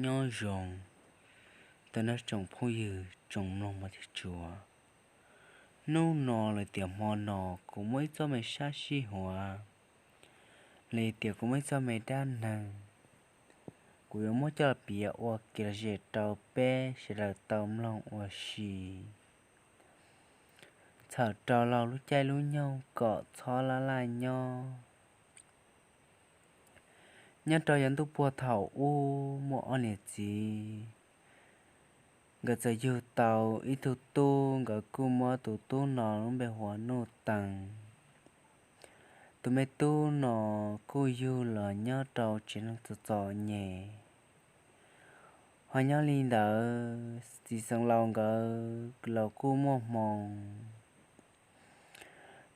Nyob zoo tag nrho tsoom phooj ywg tsoom mloog mos thiab tshua. Hnub no los tias hmo no kuv muaj ib txoj me sab sib huam, los tias kuv muaj ib txoj me dab neeg, kuv yuav muab coj los piav ua kev lom zem rau peb sawv daws tau mloog ua si. Txhawm rau laug lub caij lub nyoog kom txhob laj laj nyob. Nyob rau yav ntuj puag thaum ub muaj ob niam txiv, nkawd txawm yug tau ib tug tub, nkawd kuj muab tus tub no lub npe hu ua Nuj Tees. Tus me tub no kuj yug los nyob rau tsev neeg txom txom nyem. Ho nyob li ntawd txiv xeev laus nkawd los kuj muaj hmoo,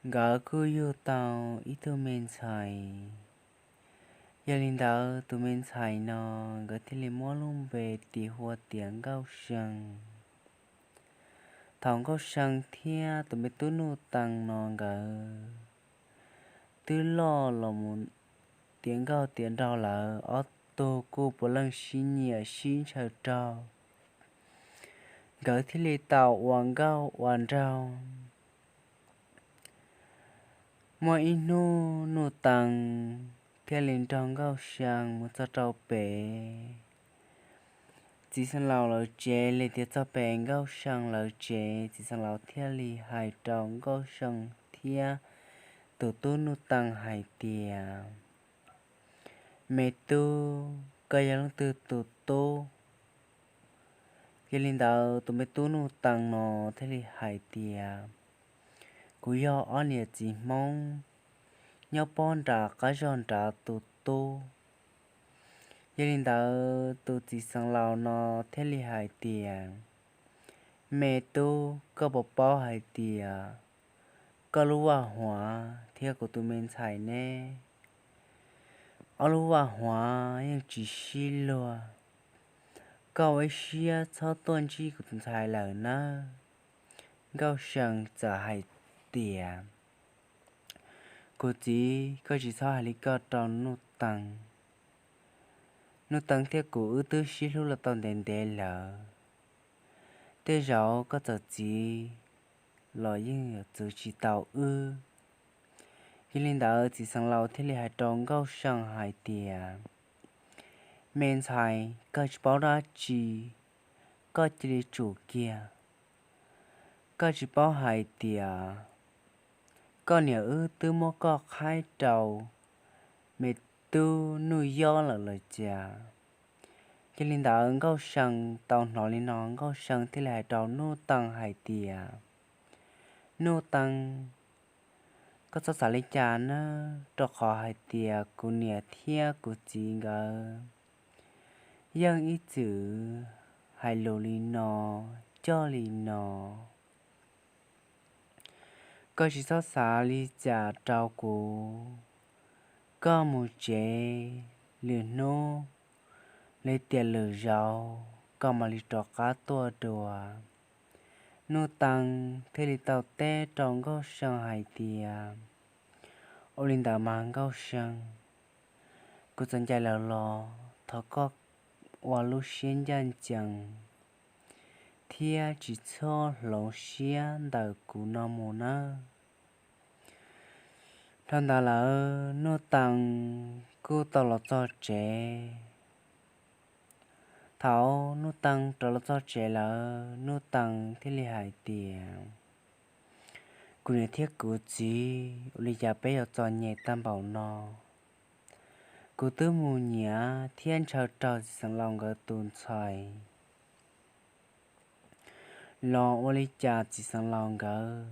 nkawd kuj yug tau ib tug me ntxhais. Yog li ntawd tus me ntxhais no nkawd thiaj li muab lub npe tis hu ua tias Nkauj See. Thaum Nkauj See thiab tus me tub Nuj Tees no nkawd twb loj los mus tiav nkauj tiav nraug lawm, ob tug kuj puav leej sib nyiam sib ntshaw raug, nkawd thiaj li tau ua nkauj ua nraug. Muaj ib hnub Nuj Tees thiaj li nrog Nkauj See mus txog rau pem txiv xeev laus lawv tsev, li tias txog pem Nkauj See lawv tsev, txiv xeev laus thiaj li hais rau Nkauj See thiab tus tub Nuj Tees hais tias, Me tub, koj yog leej twg tus tub? Yog li ntawd tus me tub Nuj Tees no thiaj li hais tias, Kuv yog ob niam txiv Hmoob nyob pob nram qab zog nrad tus tub. Yog li ntawd tus txiv xeev laus no thiaj li hais tias, Me tub, koj puas paub hais tias koj lub vaj huam thiab kuv tus me ntxhais ne, ob lub vaj huam yeej tsis sib luag. Koj ua ib siab txhob tuaj ntsib kuv tus ntxhais lawm nawb. Nkauj See txawm hais tias, Kuv txiv, koj tsis txhob hais li koj rau Nuj Tees. Nuj Tees thiab kuv wb twb sib hlub los tau ntev ntev lawm. Tej zaum koj txawm txiv los yeej yuav txwv tsis tau wb. Yog li ntawd txiv xeev laus thiaj li hais rau Nkauj See hais tias, Me ntxhais, koj tsis paub dab tsi, koj cia li tsum kiag. Koj tsis paub hais tias koj niam wb twb muab koj qhaib rau me tub Nuj Yob lawm los cas? Yog li ntawd Nkauj See tau hnov li no, Nkauj See thiaj li hais rau Nuj Tees hais tias, Nuj Tees, koj txhob xav li cas nawb, rau qhov hais tias kuv niam thiab kuv txiv nkawd yeej ib txwm hais lus li no, coj li no. Koj tsis txhob xav li cas rau kuv. Koj mus tsev, lwm hnub li tias lwm zaus koj mam li rov qab tuaj dua. Nuj Tees thiaj li tau teb rau Nkauj See hais tias, Ua li ntawd mas Nkauj See, kuv txom nyem lawm los thov koj ua lub siab ncaj ncees thiab tsis txhob hloov siab ntawm kuv no mus nawb. Dhau ntawd lawm Nuj Tees kuj tau los txog tsev. Thaum Nuj Tees rov los txog tsev lawm, Nuj Tees thiaj li hais tias, Kuv niam thiab kuv txiv, ua li cas peb yuav txom nyem tag npaum no? Kuv twb mus nyiam thiab ntshaw raug txiv xeev laus nkawd tus ntxhais los ua li cas txiv xeev laus nkawd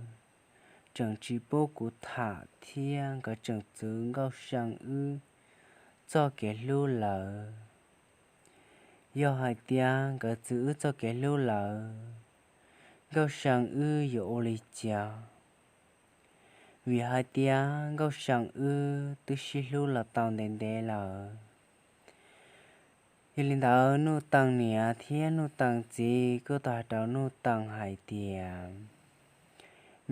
tseem tsis pub kuv tham thiab nkawd tseem txwv Nkauj See wb txoj kev hlub lawm? Yog hais tias nkawd txwv wb txoj kev hlub lawm, Nkauj See wb yuav ua li cas? Vim hais tias Nkauj See wb twb sib hlub los tau ntev ntev lawm. Yog li ntawd Nuj Tees niam thiab Nuj Tees txiv kuj tau hais rau Nuj Tees hais tias,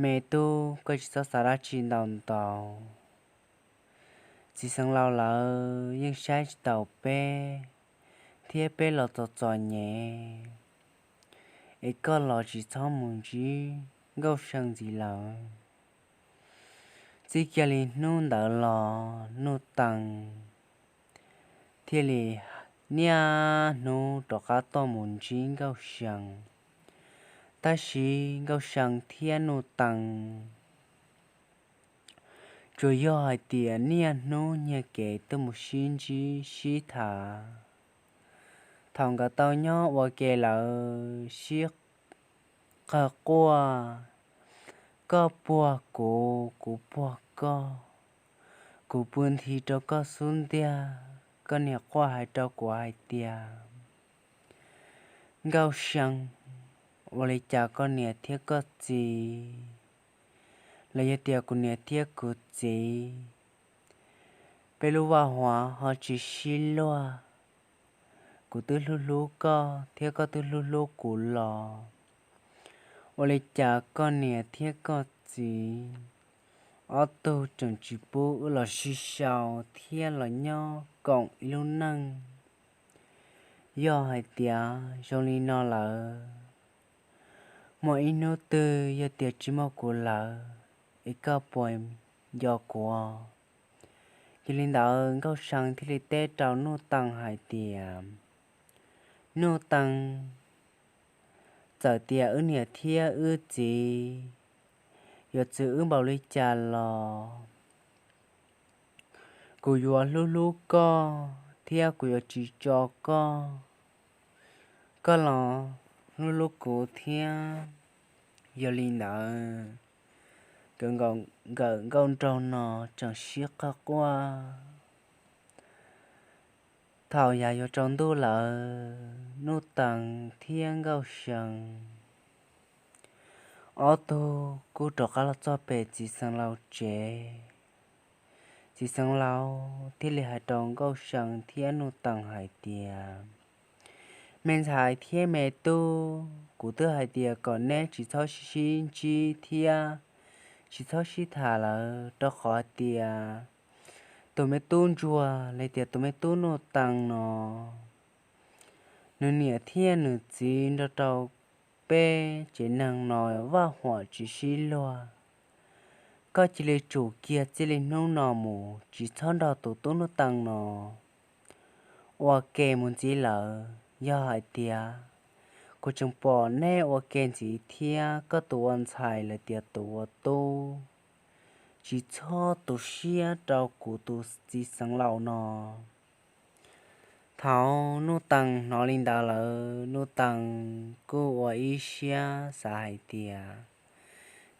Me tub, koj tsis txhob xav dab tsi ntau ntau. Txiv xeev laus lawv yeej saib tsis taus peb, thiab peb los txom txom nyem, es koj los tsis txhob mus ntsib Nkauj See ntxiv lawm. Txij kiag li hnub ntawd los Nuj Tees thiaj li niaj hnub rov qab tuaj mus ntsib Nkauj See. Tab sis Nkauj See thiab Nuj Tees tsuas yog hais tias niaj hnub nyiag kev tuaj mus sib ntsib sib tham. Thaum nkawd tau nyob ua ke lawm sib qawg quaj, koj puag kuv, kuv puag koj, kuv pw nthi rau koj xub ntiag, koj niam quaj hais rau kuv hais tias, Nkauj See, ua li cas koj niam thiab koj txiv, los yog tias kuv niam thiab kuv txiv, peb lub vaj huam ho tsis sib luag? Kuv twb hlub hlub koj thiab koj twb hlub hlub kuv los, ua li cas koj niam thiab koj txiv ob tug tseem tsis pub wb los sib sau thiab los nyob koom ib lub neej? Yog hais tias zoo li no lawm, muaj ib hnub twg yog tias tsis muaj kuv lawm, es koj puas nco kuv? Yog li ntawd Nkauj See thiaj li teb rau Nuj Tees hais tias, Nuj Tees, txawm tias wb niam thiab wb txiv yuav txwv wb npaum li cas los kuv yuav hlub hlub koj thiab kuv yuav tsis tso koj. Koj los hlub hlub kuv thiab. Yog li ntawd, nkawd nkauj nraug no tseem sib qawg quaj. Thaum yav yuav tsaus ntuj lawm, Nuj Tees thiab Nkauj See ob tug kuj rov qab los txog pem txiv xeev laus tsev. Txiv xeev laus thiaj li hais rau Nkauj See thiab Nuj Tees hais tias, Me ntxhais thiab me tub, kuv twb hais tias kom neb tsis txhob sib ntsib thiab tsis txhob sib tham lawm, rau qhov hais tias tus me tub ntsuag los tias tus me tub Nuj Tees no, nws niam thiab nws txiv nrog rau peb tsev neeg no vaj huam tsis sib luag. Koj cia li tsum kiag txij li hnub no mus tsis txhob nrog tus tub Nuj Tees no ua ke mus ntxiv lawm. Yog hais tias kuv tseem pom neb ua ke ntxiv thiab koj tus ua ntxhais los tias tus ua tub, tsis txhob tu siab rau kuv tus txiv xeev laus no. Thaum Nuj Tees hnov li ntawd lawm, Nuj Tees kuj ua ib siab xav hais tias,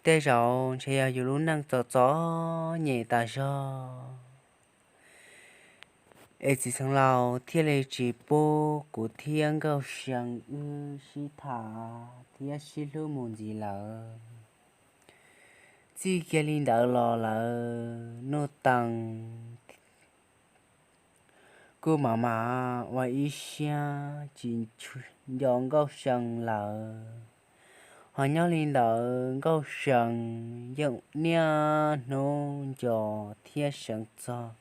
Tej zaum ntshe yog yus lub neej txom txom nyem tas zog es txiv xeev laus thiaj li tsis pub kuv thiab Nkauj See wb sib tham thiab sib hlub mus ntxiv lawm. Txij kiag li ntawd los lawm, Nuj Tees kuj mam mam ua ib siab tsis nco Nkauj See lawm. Ho nyob li ntawd Nkauj See yeej niaj hnub nco thiab seev txog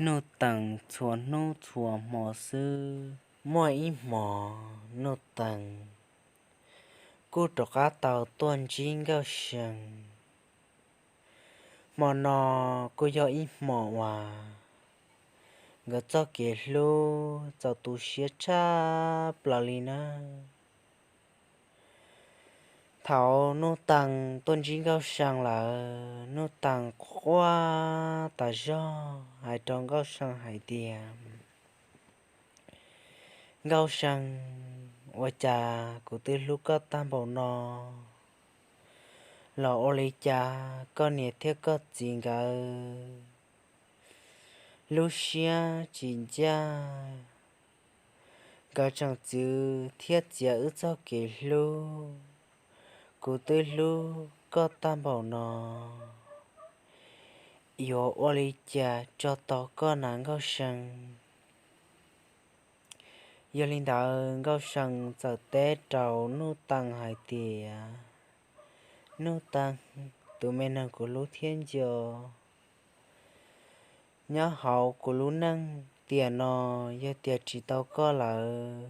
Nuj Tees txhua hnub txhua hmo xwb. Muaj ib hmos Nuj Tees kuj rov qab tau tuaj ntsib Nkauj See. Hmo no kuj yog ib hmos uas nkawd txoj kev hlub txaus tu siab tshaj plaws li nawb. Thaum Nuj Tees tuaj ntsib Nkauj See lawm, Nuj Tees quaj tas zog hais rau Nkauj See hais tias, Nkauj See, ua cas kuv twb hlub koj tag npaum no los ua li cas koj niam thiab koj txiv nkawd lub siab tsis ncaj, nkawd tseem txwv thiab txiav wb txoj kev hlub. Kuv twb hlub koj tag npaum no, yuav ua li cas tso tau koj na Nkauj See? Yog li ntawd Nkauj See txawm teb rau Nuj Tees hais tias, Nuj Tees, tus me neeg kuv hlub thiab nco, nyob hauv kuv lub neej Tiam no yog tias tsis tau koj lawm,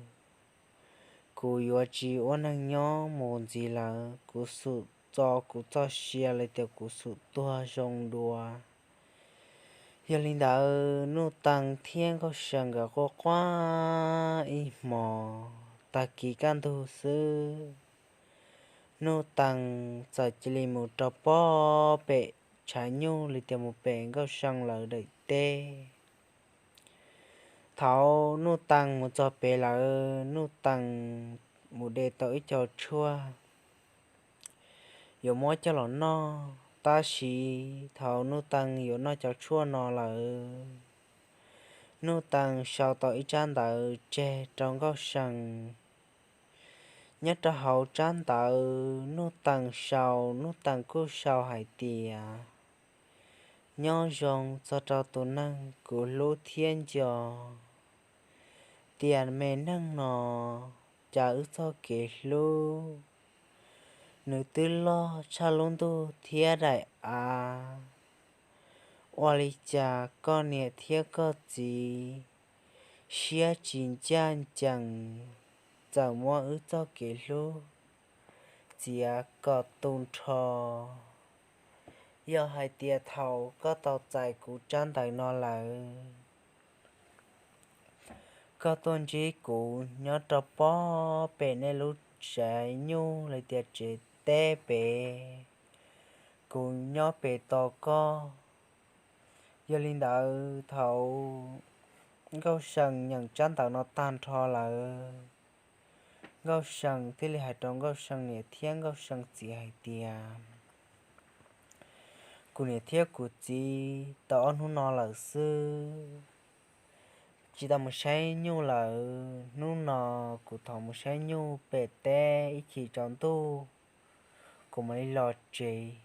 kuv yuav tsis ua neeg nyob mus ntxiv lawm. Kuv xum txo kuv txoj sia li tias kuv xum tuag zoo dua. Yog li ntawd Nuj Taas thiab Nkauj See nkawd quaj quaj ib hmos, tag kis kaj ntug xwb, Nuj Taas txawm cia li mus rau pob pem tshav nyuj li tias mus pem Nkauj See lawv daim teb. Thaum Nuj Taas mus txog pem lawm, Nuj Taas mus de tau ib co tshuaj yuav muab coj los noj. Tab sis thaum Nuj Taas yuav noj cov tshuaj no lawm, Nuj Taas sau tau ib tsab ntawv tseg rau Nkauj See. Nyob rau hauv tsab ntawv Nuj Taas sau, Nuj Taas kuj sau hais tias, nyob zoo txog rau tus neeg kuv hlub thiab nco, tiam me neej no cas wb txoj kev hlub nws twb loj tshaj lub ntuj thiab daim av. Ua li cas koj niam thiab koj txiv siab tsis ncaj ncees, txawm muab wb txoj kev hlub txiav kom tu nrho. Yog hais tias thaum koj tau txais kuv tsab ntawv no lawm, koj tuaj ntsib kuv nyob rau pob pem nej lub tsev nyuj li tias tsev teb pem, kuv nyob pem tos koj. Yog li ntawd thaum Nkauj See nyeem tsab ntawv no tag nrho lawm, Nkauj See thiaj li hais rau Nkauj See niam thiab Nkauj See txiv hais tias, kuv niam thiab kuv txiv tau ob hnub no lawm xwb, tsis tau mus saib nyuj lawm. Hnub no kuv thov mus saib nyuj pem teb ib chim tsaus ntuj kuv mam li los tsev.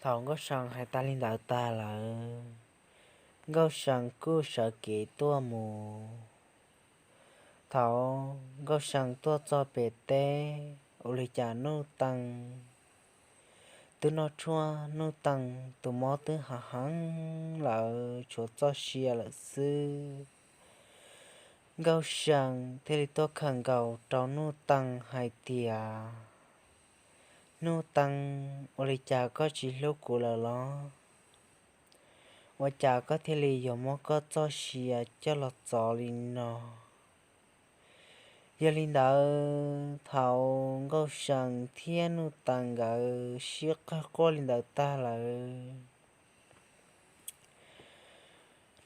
Thaum Nkauj See hais tas li ntawd tag lawm, Nkauj See kuj sawv kev tuaj mus. Thaum Nkauj See tuaj txog pem teb, ua li cas Nuj Taas twb noj tshuaj, Nuj Taas tus mob twb hav heev lawm, tshuav txoj sia lawm xwb. Nkauj See thiaj li tuaj khawm nkaus rau Nuj Taas hais tias, Nuj Taas, ua li cas koj tsis hlub kuv lawm los? Ua cas koj thiaj li yuav muab koj txoj sia coj los txov li no? Yog li ntawd thaum Nkauj See thiab Nuj Taas nkawd sib qawg quaj li ntawd tag lawm,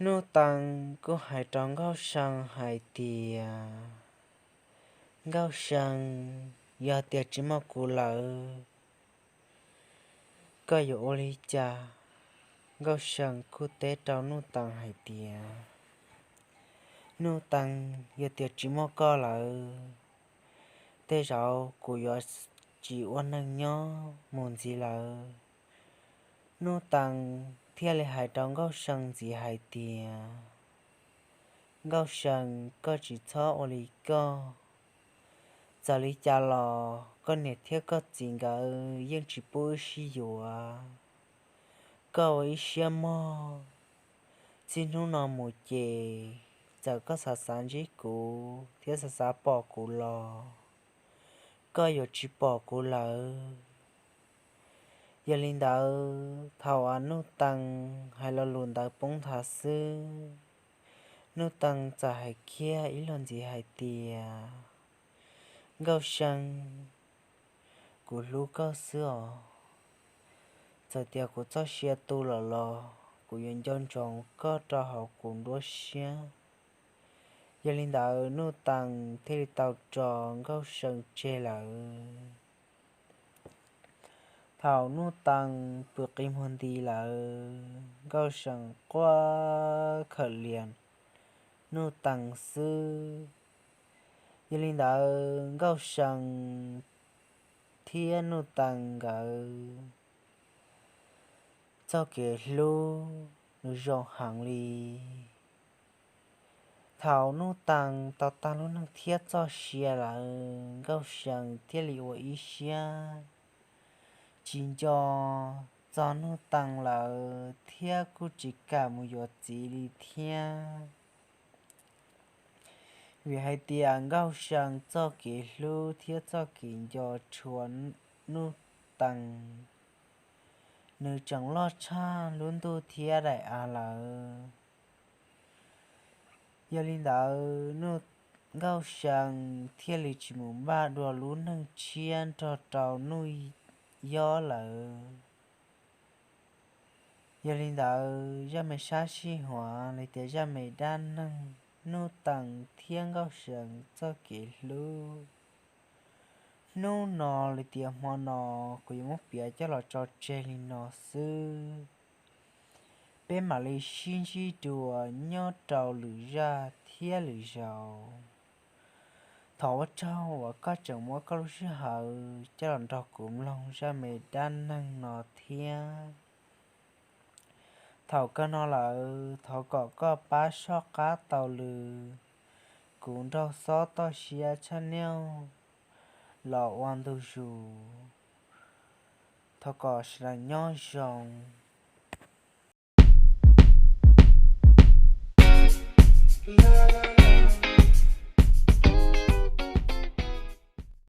Nuj Taas kuj hais rau Nkauj See hais tias, Nkauj See, yog tias tsis muaj kuv lawm, koj yuav ua li cas? Nkauj See kuj teb rau Nuj Taas hais tias, Nuj Taas, yog tias tsis muaj koj lawm, tej zaum kuv yuav tsis ua neeg nyob mus ntxiv lawm. Nuj Taas thiaj li hais rau Nkauj See ntxiv hais tias, Nkauj See, koj tsis txhob ua li koj. Txawm li cas los koj niam thiab koj txiv nkawd yeej tsis pub wb sib yuav. Koj ua ib siab mog, txij hnub no mus ces txawm koj xav xav ntsib kuv thiab xav xav pom kuv los, koj yuav tsis pom kuv lawm. Yog li ntawd thaum uas Nuj Taas hais lo lus ntawd poob nthav xwb, Nuj Taas txawm hais kiag ib lo ntxiv hais tias, Nkauj See, kuv hlub koj xwb os. Txawm tias kuv txoj sia tu lawm los kuv yuav nco ntsoov koj rau hauv kuv nruab siab. Yog li ntawd Nuj Taas thiaj li tau tso Nkauj See tseg lawm. Thaum Nuj Taas pw qi muag nti lawm, Nkauj See quaj khawm lias Nuj Taas xwb. Yog li ntawd Nkauj See thiab Nuj Taas nkawd txoj kev hlub nws zoo heev li. Thaum Nuj Taas tau tag lub neej thiab txoj sia lawm, Nkauj See thiaj li ua ib siab tsis nco txog Nuj Taas lawm thiab kuj tsis kam mus yuav txiv li thiab. Vim hais tias Nkauj See txoj kev hlub thiab txoj kev nco tshua Nuj Tees, nws tseem loj tshaj lub ntuj thiab daim av lawm. Yog li ntawd, Nkauj See thiaj li tsis mus npaj dua lub neej tshiab nrog rau Nuj Yob lawm. Yog li ntawd, zaj me sab sij huam li tias zaj me dab neeg Nuj Tees thiab Nkauj See txoj kev hlub, hnub no li tias hmo no, kuv yuav muab piav coj los tso tseg li no xwb. Peb mam li sib ntsib dua nyob rau lwm zaj thiab lwm zaus. Thov ua tsaug uas koj tseem muab koj lub sij hawm coj los nrog kuv mloog zaj me dab neeg no thiab. Thaum kawg no lawm, thov kom koj pab soj qab taug lw kuv nraug xob toj siab tshaj niaj los ua ntu zus. Thov kom sawv daws nyob zoo.